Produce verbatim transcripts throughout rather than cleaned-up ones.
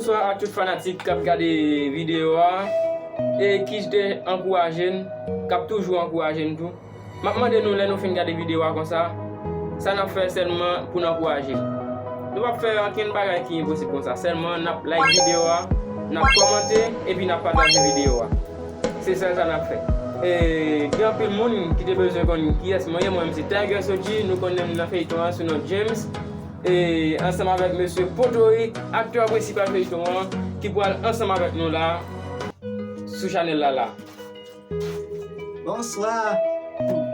Bonswa a tout fanatik k ap gade videyo a e ki te ankouraje n, k ap toujou ankouraje n tou. M ap mande nou, lè nou fin gade videyo a konsa, sa n ap fè sèlman pou n ankouraje l. Nou p ap fè okenn bagay ki enposib konsa, sèlman n ap like videyo a, n ap kòmante, epi n ap pataje videyo a. Se sèl sa n ap fè. E, gen anpil moun ki te bezwen konn kiyès mwen ye, mwen menm se Tiger Soji, nou konnen m nan feyton an sou non James. E, ansanm avèk mesye Potorik, aktè prensipal feyton an, ki pral ansanm avèk nou la, sou chanèl la la. Bonswa.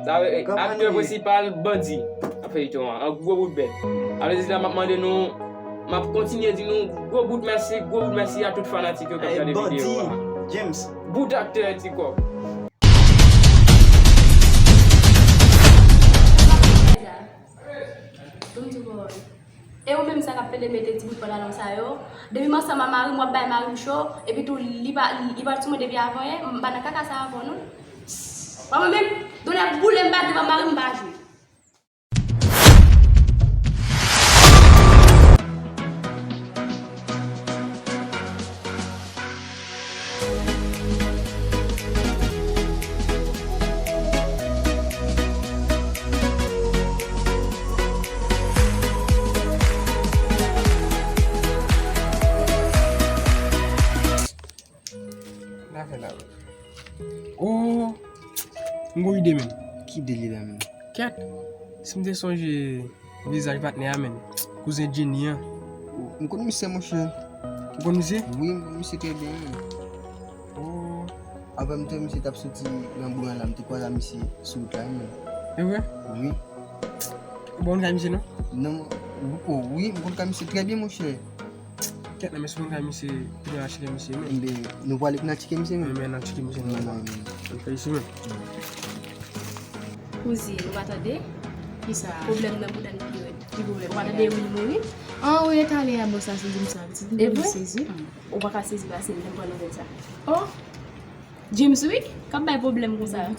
Sa vle, kòman aktè nou ye? Prensipal bandi nan feyton an, an gwo bout bèt. Sa vle di la, m ap mande nou, m ap kontinye di nou gwo bout mèsi, gwo bout mèsi a tout fanatik yo k ap gade videyo a. Bandi, James. Bout aktè ti kòb. Bon, ti bòy. E ou menm sa k ap pede mete ti bout pantalon sa yo? Depi m ansanm a mari m, w ap bay mari m cho, epi tou li pa, li pa sou mwen depi avan yè, m pa nan kaka sa avan non. Mwen menm, done boule m pa devan mari m, m pa jwe. N a fè la. Oh, m gon ide menm. Ki ide li la menm? Kèt, si m te sonje vizaj patnè a menm, kouzen Jenny an. Oh, m konn misye, monchè. Ou konn misye? Wi, m konn misye trè byen menm. Oh. Avè m te wè misye t ap soti nan bouyon la, m te kwaze a misye sou wout la menm. E vre? Wi. Ou pa konn kay misye non? Non, ou, oh, wi, m konn kay misye trè byen, monchè. Kèt nan men sou kay misye, pou n al tcheke misye menm. Enben, nou prale pou n al tcheke misye menm. Enben, n al tcheke misye menm. Ann fè isi menm. Kouzin, ou pa tande? Kisa? Pwoblèm nan bouda n pi rèd. Ki pwoblèm? Ou pa tande Will mouri? An, wi, e talè a bòs la sezi m sa, pitit, m sezi. Ou pa ka sezi pase m, lè m pran nouvèl sa. Oh! James wi, k ap bay pwoblèm konsa.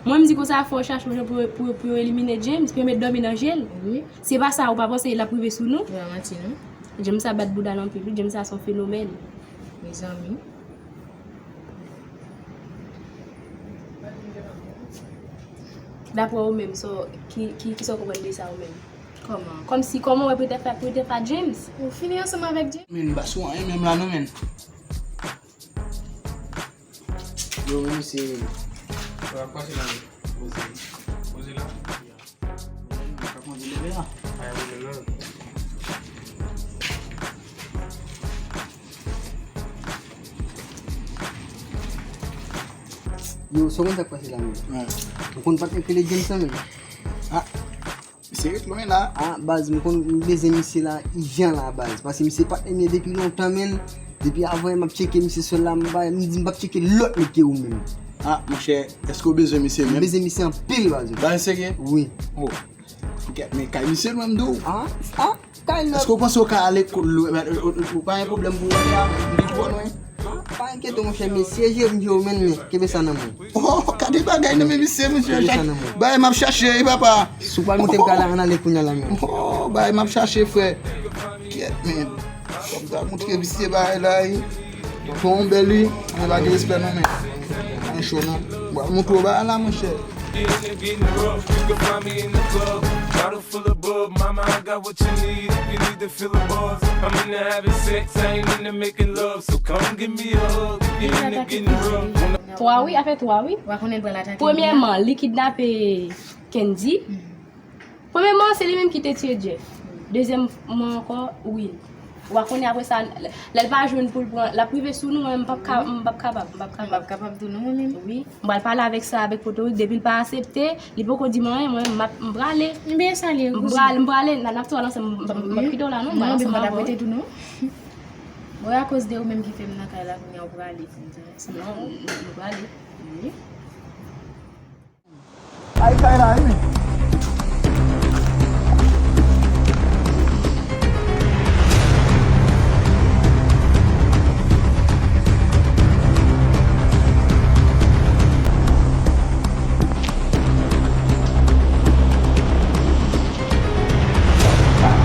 Mwen m di konsa fò w chache yon jan pou, pou, pou yo elimine James, pou yo met dòmi nan je l. Wi. Se pa sa, ou pa panse l ap rive sou nou? Ou pa manti non. James sa bat bouda l anpil wi, James sa se yon fenomèn. Mezanmi. Daprè ou menm, sa w, ki, ki, kisa w konprann de sa ou menm? Kòman? Kòmsi, kòman w wè pou te fè, pou te fè James? Ou fini ansanm avèk James? Men, m pa sou anyen menm la non, men. Yo, menm se. Sa ap pase la menm? Poze. Poze la? Ya. Menm, pa konn di leve la. Ay, poze la. Yo, sa w konn sa k pase la menm? Wi. Ou konn patnè k rele James lan menm? Ah. Misye ret lwen la. Ah, baz, m konn m bezwen misye la, ijan la, baz. Paske misye patnè m ye depi lontan, menn. Depi avan yè m ap tcheke misye sou la, m pa, m di m p ap tcheke lòt nèg ke ou menm. Ah, monchè, èske w bezwen misye menm? M bezwen misye anpil, baz. Baz, serye? Wi. Oh. Kèt, men kay misye lwen, m di w. Ah, ah, kay lòt. Èske w panse w ka ale kou-, lwen, ou, ou, ou pa gen pwoblèm pou w ale a, m di twò lwen. Pa enkyete w, monchè, mesye, je m je w, menn, men, kenbe sa nan men w. Oh, gade bagay nan men misye, mesye. Kenbe sa nan men w. Bagay m ap chache, wi, papa. Si w pa monte m ka la, ann ale kounye a la, men. Oh, bagay m ap chache, frè. Kèt, men. Fò m ta montre misye bagay la, wi. Tonton bèl, wi. Men pa gen respè, non, men. Mwen cho, non. M pral montre w bagay la, monchè. Getting, getting rough, you can find me in the club. Bottle full of bub, mama, I got what you need if you need to fill the bars. I'm into having sex, I ain't into making love, so come give me a hug. Getting, getting rough. Twa wi, afè twa wi. Premyèman, li kidnape Kendy. Premyèman, se li menm ki te tiye Jeff. Dezyèmman ankò, Will. Ou pa konnen apre sa, lè, lè l pa jwenn pou l pran, l ap rive sou nou, mwen, m p ap ka, m p ap kapab, m p ap kapab. M p ap kapab tou non, mwen menm. Wi. M pral pale avèk sa, avèk Potorik, depi l pa aksepte, li poko di mwen anyen, mwen, m ap, m prale. Ebyen, salye, kouzin. M prale, m prale, n a, n ap tou al ansanm, m p ap, m p ap kite w la non, m pral ansanm avè w. Non, men m pa t ap rete tou non. Bon, e akoz de ou menm ki fè m nan kay la, kounye a ou prale, fè m sa. Non, m, m, m prale. Wi. Ay, kay la, wi.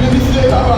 Men misye, papa.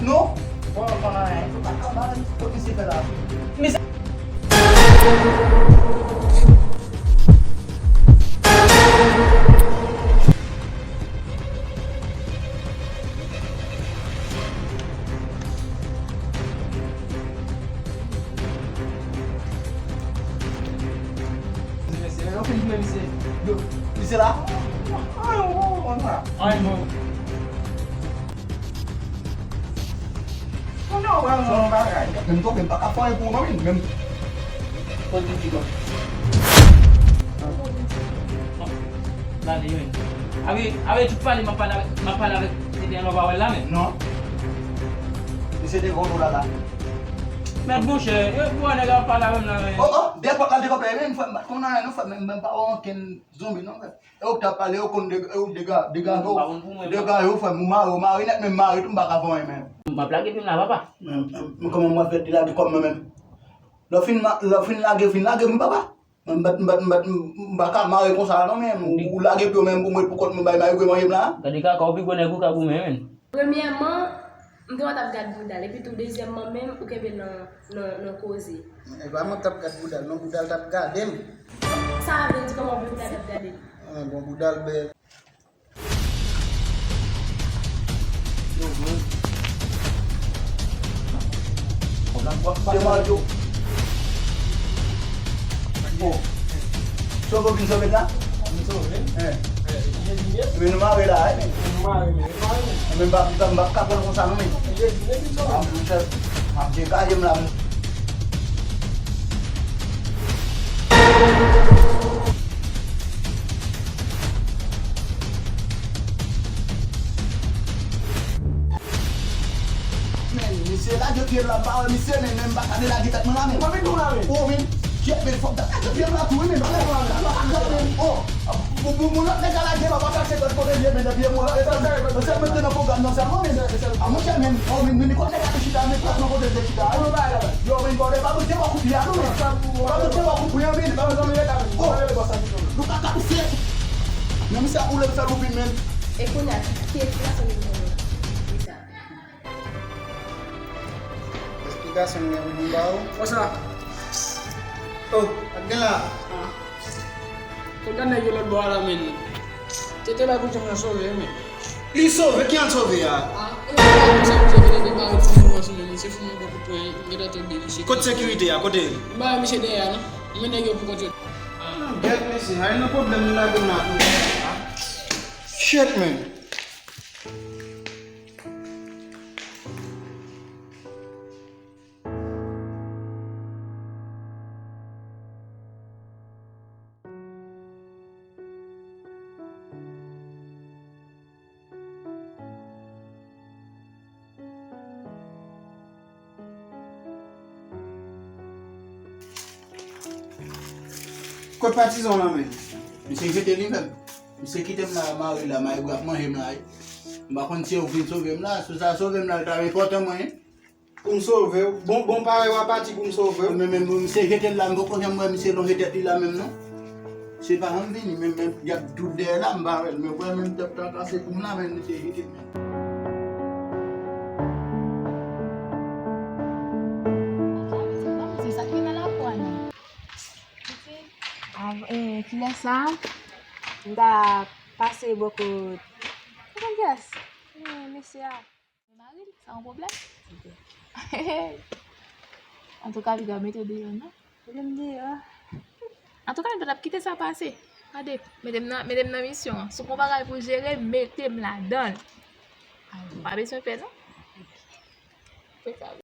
Non. Bon, non, non, non. Kot misye fè la? Misye. Ay, non. Konnen w pral nan yon bagay. Menm tonbe, m pa ka fè anyen pou ou non, wi. Menm. Kot li di non. Gade, wi. Awe, awe, tout pale, m ap pale avèk, m ap pale avèk, se te yon pawòl la, men. Non. Misye te konn ou la, la. Mèt monchè, e pou nèg ap pale avè m la, men. Oh, oh, dèyè pòt la te kanpe, men, frè, m pa t konn anyen, non, frè, men, men, m pa wè okenn zonbi, non, frè. E ou k t ap pale, ou konn dega, e ou dega, degaje w. Degaje w, frè m, ou mare, ou mare nèt, men m mare tou, m pa ka fè anyen, men. M ap lage plim la, papa. Men, men, men kòman m ap fè lage kò m mwen menm? Lè w fin ma-, lè w fin lage, fin lage m, papa. Men m pa, m pa, m pa, m pa ka mare konsa non, men ou, ou lage pye w menm pou mwen pou kont mwen bay malgre manje m la. Gade kaka, ou pi gwo nèg ou ka goumen, men. Premyèman, m genlè t ap gad bouda l, epi tou dezyèmman menm, ou kenbe l nan, nan, nan koze. E pa mwen k t ap gad bouda l, non, bouda l t ap gade m. Sa vle di kòman bouda l t ap gade l? Ah, bon, bouda l bèl. Yo, bro. Kòb la, kòb la, yo. Bon. Sove w vin sove la? Vin sove? Eh. Eh, Jezi, men. Men nou mare la, eh, men. Nou mare, men. Nou mare, men. Men m pa, m pa, m pa ka pran konsa, non, men. Jezi, men, vin sove. Ah, monchè, m ap degaje m la, men. Men, misye lage pye l la, m pa wè misye, men, men m pa ka delage tèt mwen la, men. Mwen vin tou la, men. Oh, men, kyèt, men, fòk m ta lage pye m la tou, wi, men, pa lage la, men, pa lage la, men. Oh, pou, pou, pou lòt nèg la lage la, pa chache lòt kote l ye, men, nan pye mwen la, men, men, men, se mwen te nan pwogram nan sèlman, men, a, monchè, men, oh, men, men, kot nèg la te chita, men, plas nan kote l te chita, wi. Yo, men, bòdè, pa mete wòk ou pye a, non, men. Pa mete wòk ou pye a, men, pa mete. Oh, nou ka ka touche. Men misye ap woule l fè loupin, men. E kounye a, ki, ki eksplikasyon nou gen pou nou? Ki sa? Eksplikasyon m gen pou m ba ou. Konsa. Oh, sa k gen la? Ah. Fò gad nèg yo lòt bò a la, men. Tete la pou janm nan sove, men. Li sove, ki an sove a? Ah, e, konsa, misye vin de mare ti moun ansanm, men misye fout mwen bon kout pwen, gentan tonbe, misye. Kote sekirite a? Kote l? M ba misye dèyè a, non. M mennen nèg yo pou kont yo. Ah, bèl mesye, ay nan pwoblèm nou lage m la tou. Shit, man. Kot patizan w lan, men? Misye jete li menm. Misye kite m la, mare la, mare bra ap manje m la, wi. M pa konn si ou vin sove m la, si w ta sove m la, l ta enpòtan mwen, wi. Pou m sove w? Bon, bon parèy w a pati pou m sove w? Men, men, men, misye jete l la, m poko janm wè misye lonje tèt li la menm, non. Se pa janm vini, men, men, y ap tout dèyè la, m pa wè l, men, wè menm tèt la kase pou m la, men, misye jete l, men. Sa ki nan lapò a, non? Av-, eh, kilè sa? M ta pase bò kot, kilès? Eh, mesye a. Mari l, sa yon pwoblèm? Antouka, piga mete w deyò, non? Mete m deyò. Antouka, m pa t ap kite sa pase. Gade, mete m nan, mete m nan misyon an. Si w gen yon bagay pou jere, mete m ladan l. M pa bezwen pè, non. Se sa.